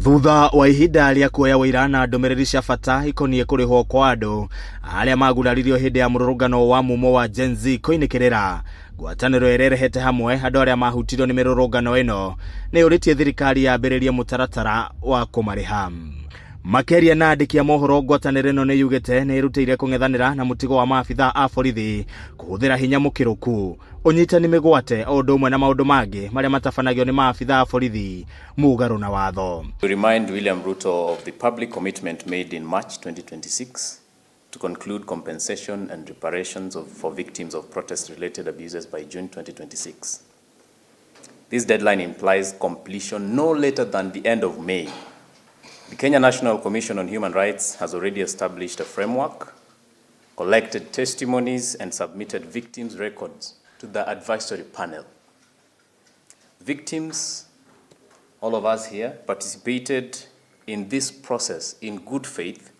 Thutha wa ihinda rĩa kuoya ũira na ndũmĩrĩri cia bata ikoniĩ kũrĩhwo kwa andũ arĩa maguraririo hĩndĩ ya mũrũrũngano wa mumo wa Gen Z koinĩkĩrĩra, ngwatanĩro ĩrĩa ĩrehete hamwe andũ arĩa mahutirio nĩ mĩrũrũngano ĩno nĩ yũrĩtie thirikari yambĩrĩrie mũtaratara wa kũmarĩha. Makĩaria na andĩki a mohoro, ngwatanĩro ĩno nĩ yugĩte nĩ ĩrutĩire kũng'ethanĩra na mũtigo wa maabithaa a borithi kũhũthĩra hinya mũkĩrũku, ũnyitani mĩgwate o ũndũ ũmwe na maũndũ mangĩ marĩa matabanagio nĩ maabithaa a borithi mũgarũ na watho. To remind William Ruto of the public commitment made in March 2026 to conclude compensation and reparations for victims of protest-related abuses by June 2026. This deadline implies completion no later than the end of May. The Kenya National Commission on Human Rights has already established a framework, collected testimonies, and submitted victims' records to the advisory panel. Victims, all of us here, participated in this process in good faith,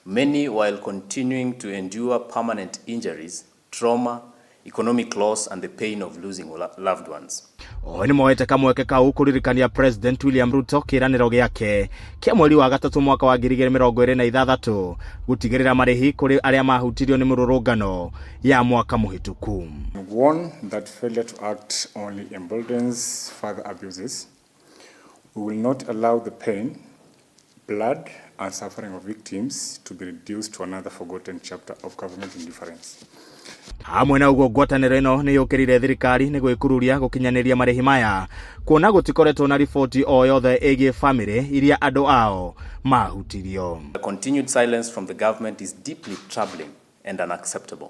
many while continuing to endure permanent injuries, trauma, economic loss, and the pain of losing loved ones. Oho nĩ moete kamweke kau kũririkania President William Ruto kĩĩranĩro gĩake kĩa mweri wa gatatũ mwaka wa 2026 gũtigĩrĩra marĩhi kũrĩ arĩa mahutirio nĩ mũrũrũngano ya mwaka mũhĩtũku. Warn that failure to act only emboldens further abuses. We will not allow the pain, blood, and suffering of victims to be reduced to another forgotten chapter of government indifference. Hamwe na ũguo, ngwatanĩro ĩno nĩ yũkĩrĩire thirikari nĩ gwĩkururia gũkinyanĩria marĩhi maya, kuona gũtikoretwo na riboti o yothe ĩgiĩ bamĩrĩ iria andũ ao mahutirio. The continued silence from the government is deeply troubling and unacceptable.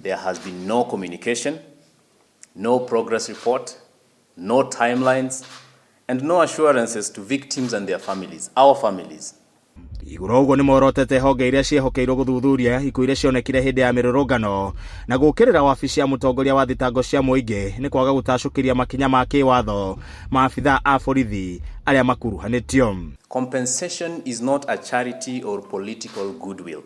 There has been no communication, no progress report, no timelines, and no assurances to victims and their families, our families. Igũrũ ũguo, nĩ morotete honge iria ciĩhokeirwo gũthuthuria ikuũ iria cionekire hĩndĩ ya mĩrũrũngano na gũũkĩrĩra wabici ya mũtongoria wa thitango cia mũingĩ nĩ kwaga gũtacũkĩria makinya ma kĩwatho maabithaa a borithi arĩa makuruhanĩtio. Compensation is not a charity or political goodwill.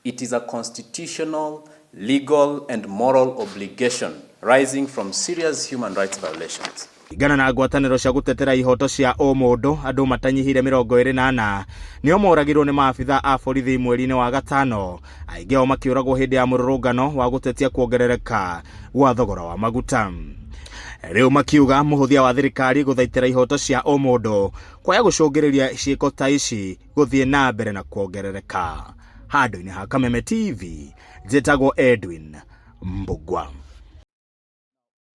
It is a constitutional, legal, and moral obligation rising from serious human rights violations. Kũringana na ngwatanĩro cia gũtetera ihoto cia ũmũndũ, andũ matanyihire 24 nĩo moragirwo nĩ maabithaa a borithi mweri-inĩ wa gatano, aingĩ ao makĩũragwo hĩndĩ ya mũrũrũngano wa gũtetia kuongerereka gwa thogora wa maguta. Rĩu makiuga mũhũthia wa thirikari gũthaitĩra ihoto cia ũmũndũ kwaya gũcũngĩrĩria ciĩko ta ici gũthiĩ na mbere na kuongerereka. Handũ-inĩ ha Kameme TV, njĩtagwo Edwin Mbugua.